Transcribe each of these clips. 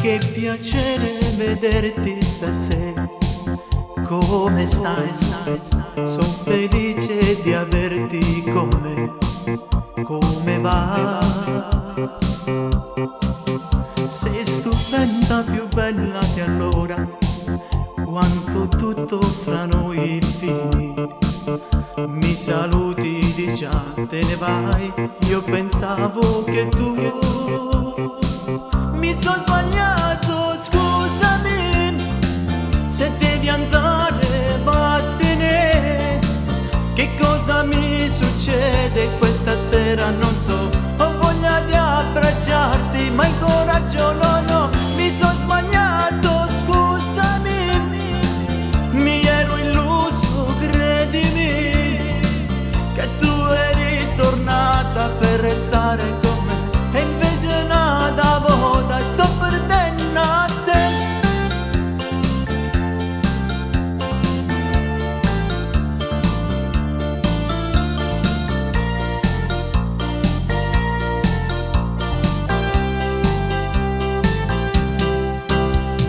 Che piacere vederti stasera. Come stai? Sono felice di averti con me. Come va? Sei stupenda, più bella di allora, quanto tutto fra noi finì. Mi saluti di già, te ne vai, io pensavo che tu mi sono sbagliato, scusami, se devi andare vattene. Che cosa mi succede questa sera non so, ho voglia di abbracciarti ma il coraggio non ho. Mi sono sbagliato, scusami, mi ero illuso, credimi, che tu eri tornata per restare con me e invece nada volta sto perdendo a te.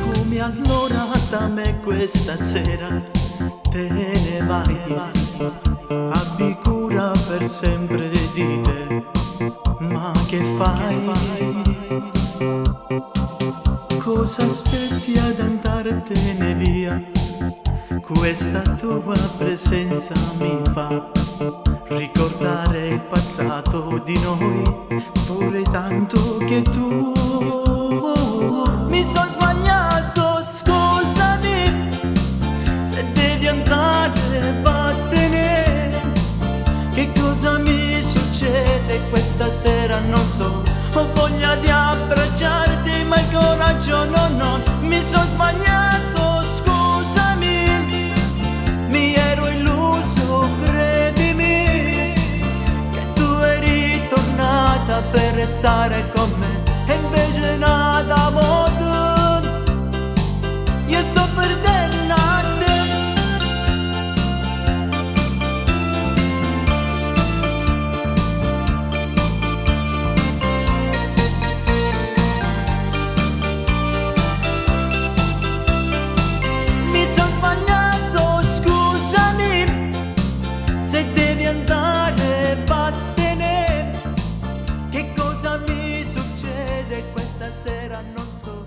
Come allora da me questa sera te ne vai, abbi cura per sempre di te, ma che fai? Cosa aspetti ad andartene via? Questa tua presenza mi fa ricordare il passato di noi, vorrei tanto che tu mi sono sbagliato, scusami, se devi andare vattene. Che cosa mi succede questa sera non so, ho voglia di abbracciarti ma il coraggio non ho. Mi sono sbagliato, scusami, mi ero illuso, credimi, che tu eri tornata per restare con me e invece nada modo, io sto perdendo a te. Mi sono sbagliato, scusami, se devi andare vattene. Che cosa mi succede questa sera non so.